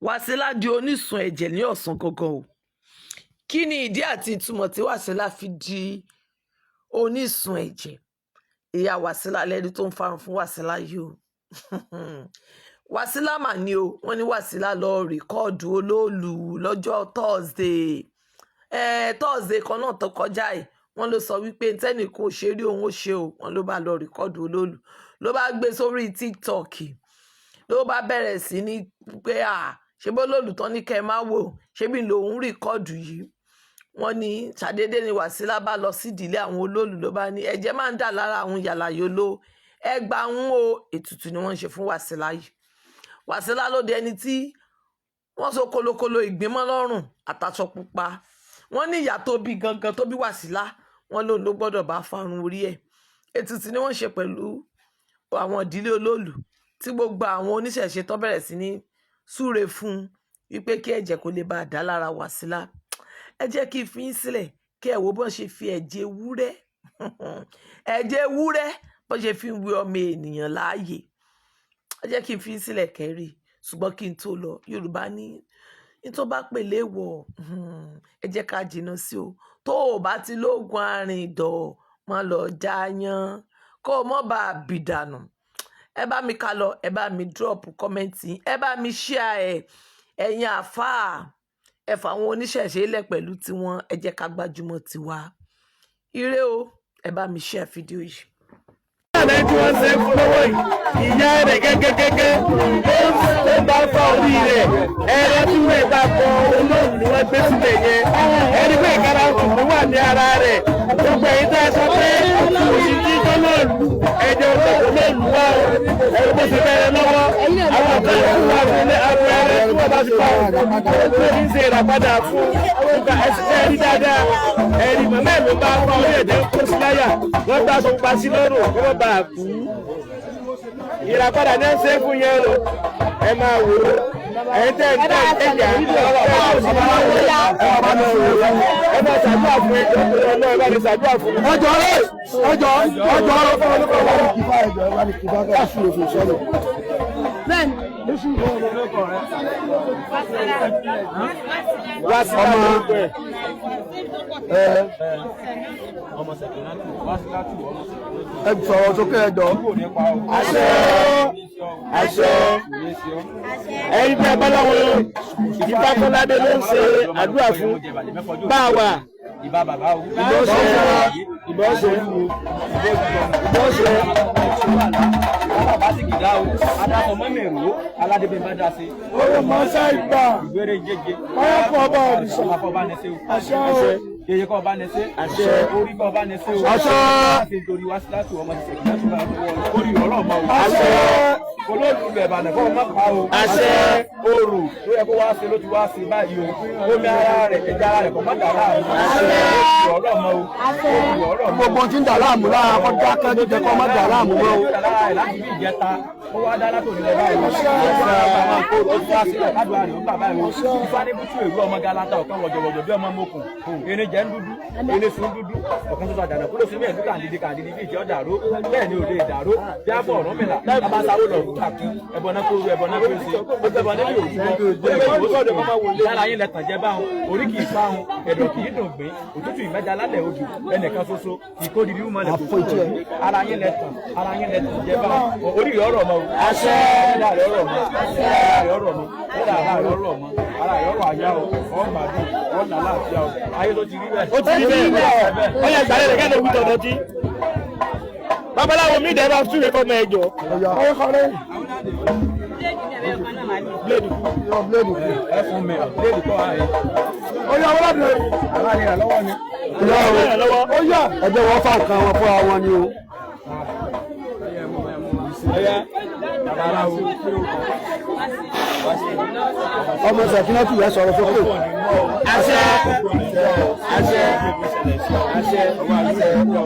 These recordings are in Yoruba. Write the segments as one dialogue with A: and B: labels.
A: Wàsílà di onísun ẹ̀jẹ̀ ní ọ̀sán gangan o. Kí ni ìdí àti ìtumọ̀ tí Wàsílà fi di onísun ẹ̀jẹ̀? Ìyá Wàsílà lẹ́ni tó ń farun fún Wàsílà yìí o. Wàsílà mà ní o. Wọ́n ní Wàsílà lọ record olóòlù lọ́jọ́ Thursday, Thursday kan náà tó kọjá yìí. Wọ́n ló sọ wípé tẹ́nìkan ò ṣe rí, òun ó ṣe o. Wọ́n ló bá lọ record olóòlù, ló bá gbé sórí TikTok, ló bá bẹ̀rẹ̀ sí ní pé à ṣe bó lóòlù tán ní kẹ́ ẹ má wò, ṣé bí lòun record yìí. Wọ́n ní ṣàdédé ni Wàsílà bá lọ sídìílé àwọn olóòlù, ló bá ní ẹ̀jẹ̀ máa ń dà lára àwọn yàlàyòló, ẹgbàá ń o. Ètùtù ni wọ́n ń ṣe fún Wàsílà yìí. Wàsílà ló di ẹni tí wọ́n so kolokolo ìgbímọ́ lọ́rùn àtàṣọ pupa. Wọ́n ní ìyá tó bí gangan tó bí Wàsílà, wọ́n lòun ló gbọ́dọ̀ bá fárun orí ẹ̀. Ètùtù ni wọ́n ṣe pẹ̀lú àwọn ìdílé olóòlù, tí gbogbo àwọn oníṣẹ̀ṣe tó bẹ̀rẹ̀ sí ní súre fún un wípé kí ẹ̀jẹ̀ kó lè bá a dá lára Wàsílà. Ẹ jẹ́ kí n fi yín sílẹ̀ kí ẹ wo bọ́n ṣe fi ẹ̀jẹ̀ ewúrẹ́, ẹ̀jẹ̀ ewúrẹ́, bọ́n ṣe fi ń wé ọmọ ènìyàn láàyè. Ẹ jẹ́ kí n fi yín sílẹ̀ kẹ́rì. Ṣùgbọ́n kí n tó lọ, Yorùbá ní ní tó bá pè léèwọ̀, ẹ jẹ́ ká jìnnà sí o. Tó o bá ti lóògùn arìndọ̀, má lọ jáyán kó o mọ́ bá a bì dànù. Ẹ bá mi ká lọ, ẹ bá mi drop comment, ẹ bá mi share ẹ. Ẹ̀yin àáfàá, ẹ fà àwọn oníṣẹ̀ṣe lẹ̀ pẹ̀lú tiwọn, ẹ jẹ́ ká gbájúmọ́ tiwa. Ire o, ẹ bá mi share fídíò yìí.
B: Àlẹ́ tí wọ́n ṣe fún lọ́wọ́ yìí, ìyá rẹ̀ gẹ́gẹ́gẹ́gẹ́ ló bá fọ́ orí rẹ̀. Ẹ̀rọ tí wọ́n bá kọ olóòlù ni wọ́n gbé sílẹ̀ yẹn. Ẹni pé ìkara òkùnkùn wà ní ara rẹ̀. Gbogbo ẹ̀yin tá a sọ pé òsì tí tọ́lọ́ọ̀lù ẹ̀jẹ̀ olóòlù wà o. Ẹ̀rọ bó ṣe bẹ̀rẹ̀ lọ́wọ́ àwọn kan tó wà fún abẹ́rẹ́ tí wọ́n bá ti pa ó ní ṣe ìràpadà fún nípa ẹ̀sìn ẹ̀rí dáadáa. Ẹ̀rí màmá ẹ̀ ló bá fọ́ orí ẹ̀jẹ̀ kó sí láyà. Wọ́n gbà sọ pupa sí lọ́rùn kó má bàa kú. Ìràpadà ní ẹsẹ̀ fún yẹn o. Ẹ máa wò ó. Ẹ̀yin tẹ́ ẹ̀ ń tẹ́ ẹ̀jà ẹ máa ṣàdúrà fún ẹjọ́ tó lọ náà, ẹ bá ní ṣàdúrà fún.
C: Ẹjọ́ rẹ, ẹjọ́, ẹjọ́ rẹ.
D: Bẹ́ẹ̀ni.
B: Wá sí ọmọ ẹ.
C: Ẹ sọ̀rọ̀ sókè, ẹjọ́.
B: Àṣẹ, àṣẹ. Ẹ̀yin tẹ́ báláwo Ìfákọ́ládé ló ń ṣe àdúrà fún báwa.
E: Ìbá bàbá o.
B: Ìbọ̀ṣẹ, ìbọ̀ṣẹ, ìbọ̀ṣẹ.
E: Bàbá sì kìdá o. Adásọ mọ́mì rò ó. Aládébẹ̀ bá dá sí.
C: Olùmọ̀ọ́sá ìgbà.
E: Ìgbéré jẹjẹ.
C: Ọ̀pọ̀ ọba òrìṣà.
E: Ọba bá ní sí o.
C: Àṣẹ o.
E: Yeye kọ́ ọba ní sí.
B: Àṣẹ.
E: Orí kọ́ ọba ní sí o.
C: Àṣẹ.
E: Láti torí wá sí láti ọmọ ti sẹ̀kí láti bá orí ọ̀rọ̀ mọ́ o.
B: Àṣẹ.
E: Olóòlù ilẹ̀ Ìbàdàn kọ́ ọmọ pa o.
B: Àṣẹ.
E: Oòrùn tó yẹ kó wá sí ló ti wá sí báyìí o. Omi ara rẹ̀, ẹja ara rẹ̀ kọ́ má dà láàmú. Àṣẹ. Orí ọ̀rọ̀ mọ́ o. Orí ọ̀rọ̀ mọ́ o.
C: Gbogbo tí ń dà láàmú lára kọ́ dákẹ́ jíjẹ kọ́ má dà láàmú mọ́ o.
E: Láti bí ìjẹta ó wá dáná tó nílẹ̀ báyìí, ó tún wá sílẹ̀ kádùá rẹ̀ ó gbà báyìí o. Ifá ní bútú èrú ọmọ galata ọ̀kan wọ̀jọ̀wọ̀jọ̀ bí ọmọ mokùn erin jẹ́ ń dúdú, erin sùn dúdú, ọ̀kan tó sàdánà kúrò sí mẹ́ẹ̀dú kàndídí kàndídí bí ìjẹ́ ọ̀dàró bẹ́ẹ̀ ni òde ìdàró bí á fọ ọ̀rọ̀ mìlá babasáwó lọ fún kàkí ẹ̀bọ̀n náà kúrú ẹ̀bọ̀n náà kúrú sí ó gbẹ̀bọ̀n níbi òwúrọ̀ yàrá yín lẹ́tàn jẹ́ báwọn orí kì í fáwọn ẹ̀dọ̀ kì í dùn gbìn òtútù ìmẹ́ja lálẹ́ odò ẹnìkan ṣoṣo ìkódìrí mọ́lẹ̀ kò kúrò. Ara yín lẹ́tàn, ara yín lẹ́tàn jẹ́ báwọn orí rẹ̀ ọ̀rọ̀ mọ́ o.
B: Àṣẹ.
E: Ara rẹ̀ ọ̀rọ̀ mọ́, ara rẹ̀ ọ̀rọ̀ mọ́, kódà ara rẹ̀ ọ̀rọ̀ mọ́, ara rẹ̀ ọ̀rọ̀ àyà o, ọ̀gbàdùn ọ̀nà láàfíà o, ayé tó ti rí bẹ́ẹ̀.
B: Ó ti rí bẹ́ẹ̀. Ó yẹ gbàlẹ́ rẹ̀ kẹ́lẹ́ wí tọ̀dọ̀ tí. Babaláwo mi dẹ̀ bá súre fọmọ ẹjọ́.
C: Bíléèdì kú.
E: Ẹ fún mi léèdì kọ́ ààyè.
C: Ó yá, wọ́n lábẹ́.
E: Aláàlẹ́ rẹ̀ lọ́wọ́ ni.
C: Ó yá, ẹjọ́ wọn fà nǹkan wọn fúnra wọn ni o.
E: Ọ̀yá babaláwo.
C: Ọmọ Sàkínátù yẹn, sọ̀rọ̀ sókè.
B: Àṣẹ, àṣẹ, àṣẹ.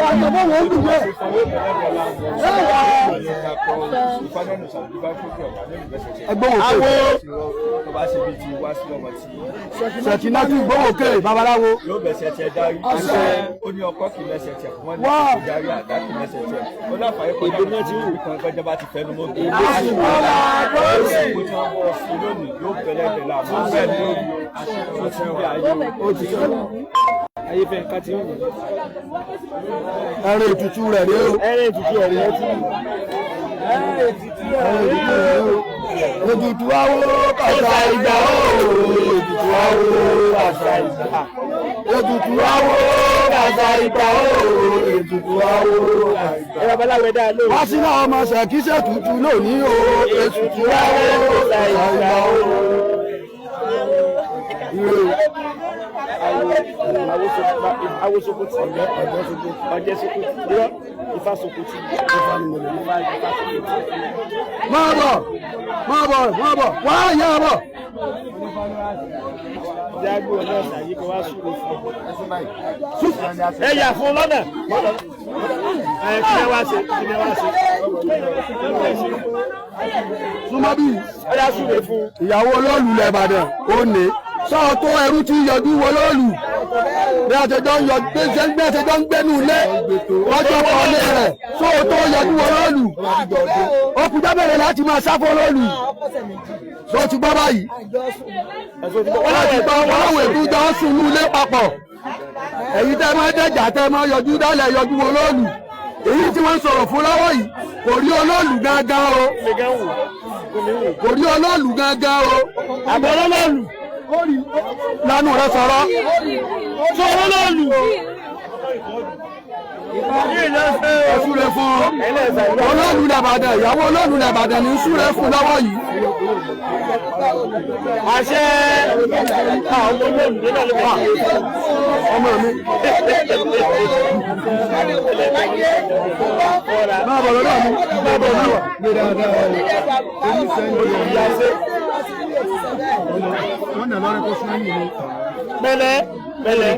C: Bàtà bọ́ wọ́n lù wẹ́. Ẹgbọ́n òkè.
B: Awo.
C: Sàkínátù gbọ́n òkè, babaláwo.
E: Yóò bẹ̀sẹ̀ tiẹ̀ dárí.
C: Àṣẹ.
E: Ó ní ọkọ kì í mẹsẹ̀ tiẹ̀ wọ́n ní
C: Wá.
E: kì í dárí, àdá kì í mẹsẹ̀ tiẹ̀. Ó láfààyè kọjá ìlú kan gbọ́jọ́ bá ti fẹnu mọ́. tí wọ́n bọ̀ sí lónìí yóò bẹ̀lẹ̀ bẹ̀lẹ̀ àmọ́ bẹ́ẹ̀ ni ó ti bí ayé ó ti sọ ayé fẹ́ ká ti ń wù.
C: Ẹran ètùtù rẹ̀ rèé o.
B: Ẹran ètùtù rẹ̀ rèé o.
C: Ẹran ètùtù rẹ̀ rèé o. Ètùtù awo kàṣà ìgbà o. Ètùtù awo kàṣà ìgbà. Ètùtù awo kàṣà ìgbà o. Ètùtù awo kàṣà ìgbà.
B: Ẹ babaláwo ẹ dáa lóhùn.
C: Wá sínú ọmọ ṣèkíṣẹ́ tuntun lónìí o. Ètùtù awo kàṣà ìgbà o.
B: Awosokoti ọjẹ sokoti irọ́ Ifá sokoti Ifá sokoti.
C: Máa bọ̀ máa bọ̀ máa bọ̀ wá yá bọ̀.
B: Jágbó náà ṣàyí kó wá súre fún ọ. Ẹ yà fún lọ́nà. Ẹ kí ẹ wá ṣe kí ẹ wá ṣe.
C: Súnmọ́ bí
B: Ẹ yà súre fún.
C: ìyàwó olóòlù lẹ́bàdàn ó ní sọ tó ẹrú tí yọjú wo lóòlù bí a ṣe jọ ń yọ bí a ṣe jọ ń gbénu ilé lọ́jọ́ kọ́lé rẹ̀ sọ tó yọjú wo lóòlù ó kú jábẹ̀rẹ̀ láti máa sáfọ́ lóòlù sọ ti gbọ́ báyìí wọ́n ti gbọ́ wọ́n láwọn ètò ìjọ ń sùn ní ilé papọ̀ èyí tẹ́ máa dẹ̀jà tẹ́ máa yọjú dálẹ̀ yọjú wo lóòlù èyí tí wọ́n ń sọ̀rọ̀ fún lọ́wọ́ yìí kò rí olóòlù gángan o kò rí olóòlù gángan o
B: Àbọ̀ olólùlù.
C: lánú rẹ sọ̀rọ̀
B: Sọ olólùlù.
C: ẹ súre fún olóòlù làbàdàn ìyàwó olóòlù làbàdàn ní súre fún lọ́wọ́ yìí
B: Àṣẹ àwọn olólùlù náà ló bá.
C: ọmọ mi máa bọ̀ lọ́dọ̀ mi máa bọ̀ náà
B: Pẹ̀lẹ́ pẹ̀lẹ́.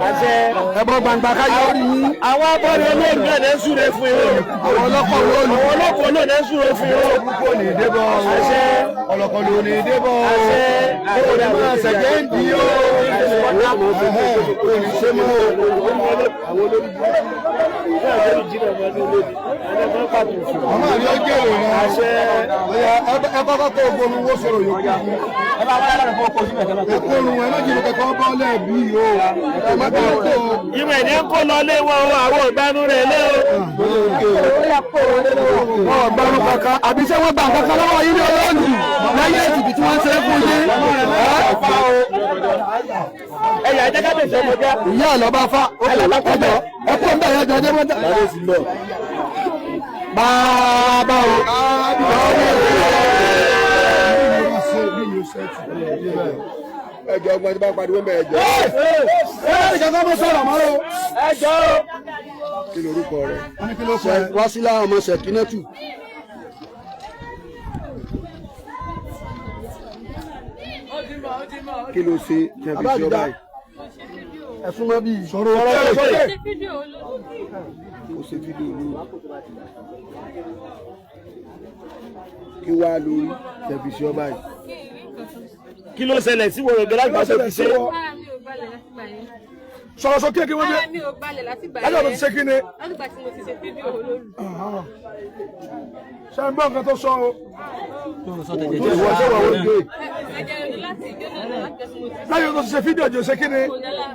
B: Àṣẹ
C: ẹbọ gbangba ká yọ orí yín
B: àwọn abọ́ni olóòlù náà lè súre fún yín o.
C: àwọn ọlọ́kọ̀ olóòlù
B: Àwọn ọlọ́kọ̀ olóòlù náà súre fún yín o.
C: kò ní débọ̀
B: Àṣẹ
C: ọlọ́kọ̀ ló ní débọ̀
B: àṣẹ
C: kò ní máa ṣẹ̀jẹ̀ ń di o kò ní ṣe mọ́ o. ọmọ mi ó jèrè rẹ ẹ kọ́kọ́ kó o gbóhùn owó sọ̀rọ̀ yòókù ẹ̀kọ́ orun ẹ má jìnnà kẹ́kọ̀ọ́ bọ́ lẹ́ẹ̀bí o ẹ má bẹ̀rẹ̀ kó o.
B: Ìmọ̀ ẹ̀dẹ́ ń kó lọ lé wọn o, àwọn ìbánú rẹ̀ lé o.
C: Wọn ò gbárùn kankan àbí ṣé wọ́n gba nǹkan kan lọ́wọ́ yín ní olóòlù lẹ́yìn ètùtù tí wọ́n ṣe é fún yín.
B: Ẹ̀yà ẹ̀jẹ̀ kábíyèsí ọmọdé.
C: Ìyá ẹ̀ lọ́ba fa ẹjọ́ ẹ kó ń bẹ̀ yẹn jọ ẹjẹ́ mọ́tà. Bàbá o.
D: Ẹjọ ọgbọn tí bá pariwo mẹ ẹjọ.
C: Ẹ ẹ kankan mọ sọ̀rọ̀ mọ́ o.
B: Ẹjọ́ o.
D: Kí lorúkọ rẹ?
C: Wásílà ọmọ Ṣẹ̀kínẹ́tù.
D: Kí ló ṣe tẹbi sí ọba yìí?
C: Ẹ súnmọ́ bí. Sọ̀rọ̀
D: Ó ṣe fídíò lóru. Kí wàá lórí tẹbi sí ọba yìí?
B: Kí ló ṣẹlẹ̀ sí wọ̀rọ̀ gẹ́gẹ́ láti ṣe fi ṣe?
F: Ara mi ò balẹ̀ láti gbà yẹn.
G: Sọ̀rọ̀ sókè kí wọ́n dé.
F: Ara mi ò balẹ̀ láti gbà
G: Lájọ́ tó ti ṣe kí ni?
F: Láti gbà tí mo ti ṣe fídíò olólù.
G: Ṣé ń gbọ́ nǹkan tó sọ o?
D: Ìwọ ṣé wà wọ́n gbé?
F: Ẹ̀jẹ̀ rẹ̀ láti ìjọ náà láti gbà tí mo ti ṣe
G: Lájọ́ tó ti ṣe fídíò jò ṣe kí ni?
F: kò lálá.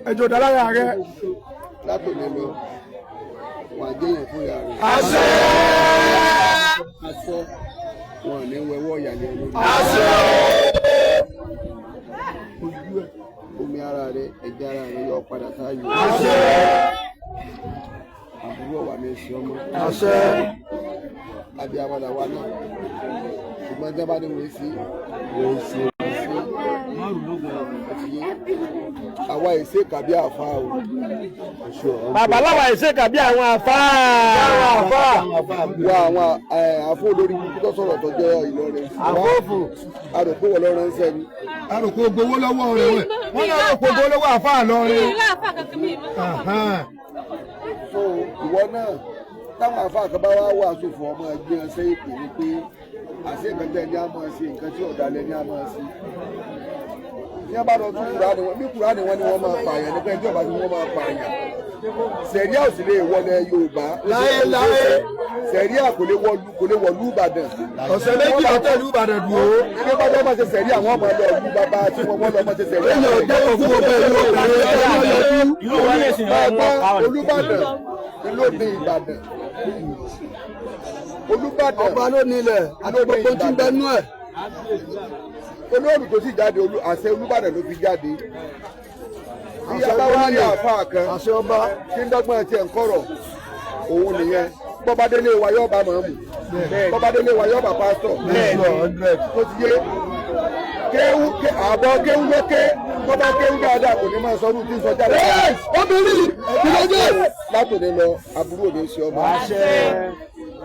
G: Ẹ̀jọ̀ dá lára rẹ.
D: Látòní lọ, wà á jẹ́yàn fún ìyá rẹ̀.
G: Àṣẹ!
D: Aṣọ wọn ní wẹwọ́ ìyàlẹ́ olórí. Ojú ẹ̀ omi ara rẹ ẹ̀jẹ̀ ara rẹ yọ padà sáàyè. Àbúrò ọ̀wà mi ṣe ọmọ.
C: Àṣẹ.
D: Abiyamọ làwa náà. Ṣùgbọ́n tí wọ́n bá ní wọ́n sí, wọ́n sí. Àwa èsè kàbí àfa o.
B: Babaláwa ẹ̀ṣẹ̀ kàbí àwọn àfáà.
D: Wọ àwọn àfọ olórí burúkú tó sọ̀rọ̀ tó jẹ́ Ìlọrin.
C: Àfọ́fù.
D: A rò pé wọ́n lọ ránṣẹ́ ni.
G: Àròkọ gbowó lọ́wọ́ rẹ̀ wẹ̀. Wọ́n ní àròkọ gbowó lọ́wọ́ àfáà
F: Mi
G: lọ́rin.
F: ì láàfáà kankan mi ì mọ́ kankan.
D: So ìwọ náà táwọn àfa kan bá wá wàásù fún ọmọ ẹgbẹ́ ẹsẹ̀ ìpè ní pé àṣé nǹkan tẹ́ ní a máa ṣe nǹkan tí ọ̀dàlẹ̀ ní a máa ṣe. Ní a bá lọ tún Kùránì wọn bí Kùránì wọn ni wọ́n máa pààyàn nípa ẹjọ́ ìbá tí wọ́n máa pààyàn. Sẹ̀ríà ò sì lè wọlé Yorùbá.
C: Láéláé.
D: Sẹ̀ríà kò lè wọlú, kò lè wọlú Ìbàdàn.
C: Ọ̀sẹ̀ méjì ọ̀tẹ̀lú Ìbàdàn dùn ó.
D: Ilé bá jọ́ máa ṣe sẹ̀ríà, wọ́n máa lọ ìlú bàbá tí wọ́n lọ máa ṣe sẹ̀ríà.
C: Èèyàn jẹ́kọ̀ọ́ fún gbogbo ẹ̀yin obìnrin ẹ má yọjú.
E: Ìlú wa lè sìn
D: Máa gbọ́
E: wọn.
D: Olúbàdàn ló ní Ìbàdàn. Olúbàdàn
C: Ọba ló nílẹ̀ àti gbogbo tí ń bẹ nú ẹ̀.
D: Olóòrùn tó sì jáde, àṣẹ Olúbàdàn ló fi jáde. Bí a bá wá ní àáfàá kan
C: Àṣẹ ọba.
D: tí ń dọ́gbọ́n tiẹ̀ ń kọ̀rọ̀, òun nìyẹn. Bọ́bádélé wa yóò bá mọ̀ọ́mù, bọ́bádélé wa yóò bá pásítọ̀. Tó ti yé kéwú àbọ̀ kéwú lókè, bọ́bá kéwú dáadáa kò ní máa sọ ọdún tí ń sọ jáde.
C: Obìnrin ìlọ́jẹ́.
D: Látòní lọ, aburú ò ní ṣe ọmọ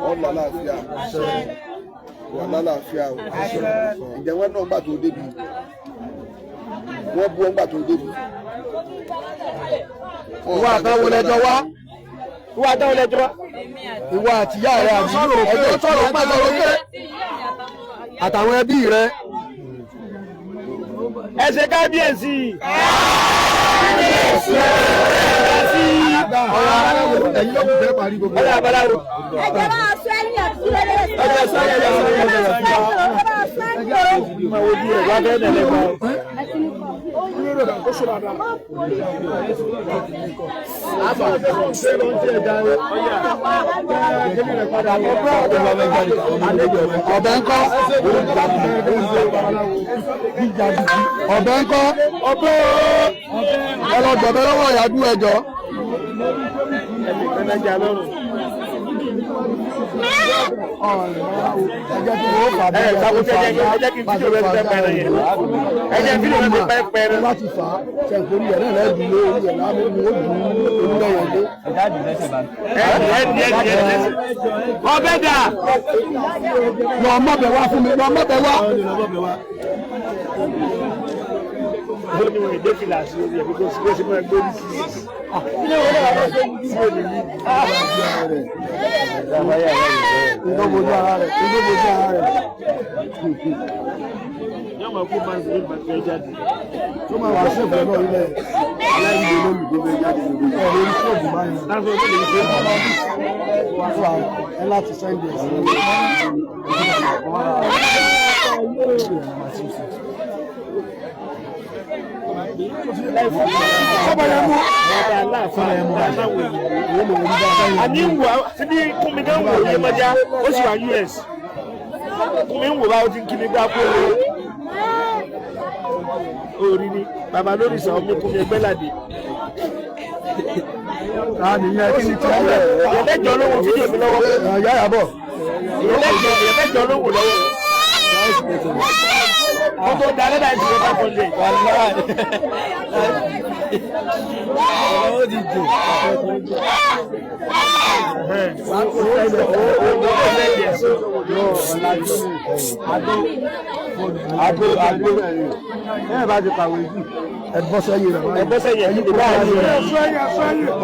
D: ọlọ àlàáfíà wà lálàáfíà o. Ǹjẹ́ wọ́n náà gbà tó débi, wọ́n bú ọ́n gbà tó débi.
C: Ìwọ àtàwọn ẹjọ́ wá.
B: Ìwà àtàwọn ẹlẹ́jọ́ wá.
C: Ìwọ àtìyá rẹ àbí ẹjọ́ sọ̀rọ̀ pẹ́ sọ̀rọ̀ pé àtàwọn ẹbí rẹ.
B: Ẹ ṣe kábíyèsí.
C: Ọ̀rọ̀ ẹ̀yin ló kù fẹ́ parí gbogbo.
B: Ọ̀rẹ́ àbáláwo.
H: Ẹ̀jẹ̀ bá aṣọ ẹ̀yìn àti ìrẹ̀lẹ̀ ẹ̀jẹ̀ sọ ẹ̀yìn o. Ẹ bá aṣọ ẹ̀yìn o.
B: Máa wojú rẹ̀ wá fẹ́ nẹ̀lẹ́ bá.
C: Ọ̀bẹ ńkọ́? Ọ̀bẹ ńkọ́? Ẹ lọ gbọ̀bẹ lọ́wọ́ ìyàdú ẹjọ́. Ẹ jẹ́ kí wọ́n fà
B: Ẹ ṣàkóso ẹ jẹ́ kí fídíò rẹ ti pẹ́ pẹ́ yẹn. Ẹ jẹ́ fídíò rẹ ti pẹ́ pẹ́ rẹ.
C: Láti fà á ṣẹ̀ǹkórí ẹ̀ náà lẹ́ẹ̀dùn lórí ẹ̀ láàmú ó dùn ún lẹ́yìn dé.
B: Ẹ ẹ ẹ ẹ ọbẹ̀ dà.
C: Lọ mọ̀bẹ̀ wá fún mi, lọ mọ̀bẹ̀ wá.
B: Ó ní wọn èdè fìlà sí orí ẹ̀ kókó sí bó ṣe máa gbórí sí.
C: Iná bojú ara rẹ̀, iná bojú ara rẹ̀.
B: Yóò máa kó máa ń gbé bàtẹ́ jáde.
C: Tó máa wá ṣèbẹ̀ náà ilẹ̀ aláìní olólùgbé bẹ́ẹ̀ jáde lórí ẹ̀ lórí fóònù báyìí.
B: Láti ọdún lè ṣe.
C: Fún àwọn ẹ láti sẹ́ndì ẹ̀ sí.
B: Àní ń wà síbi kúnmi gan wò ní ẹmọjá, ó sì wà US. Kúnmi ń wò bá ó ti ń kí mi gbá kó o. Orí ni bàbá lórí ìsàn ọmọ kúnmi ẹgbẹ́ làdé.
C: Ta nìyẹn kí ni tiẹ̀ lẹ̀?
B: Èèyàn mẹ́jọ ló wo fídíò mi lọ́wọ́.
C: Ìyá yàbọ̀.
B: Èèyàn mẹ́jọ ló wò lọ́wọ́. Mo tó da lẹ́dà ìṣòro 500.
C: Àgbo àgbo. Ẹ bá ti kàwé jù. Ẹ bọ́ sẹ́yìn rẹ̀.
B: Ẹ bọ́ sẹ́yìn ẹ̀
C: Ẹyin kò sẹ́yìn rẹ̀.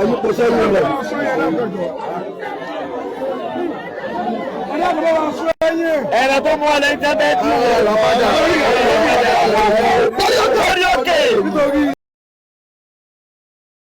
C: Ẹyin kò sẹ́yìn rẹ̀.
B: Ẹ̀rọ tó mú ọ lẹ́yìn tẹ́ bẹ́ẹ̀ tí.
C: Ẹ lọ padà.
B: Lórí òkè.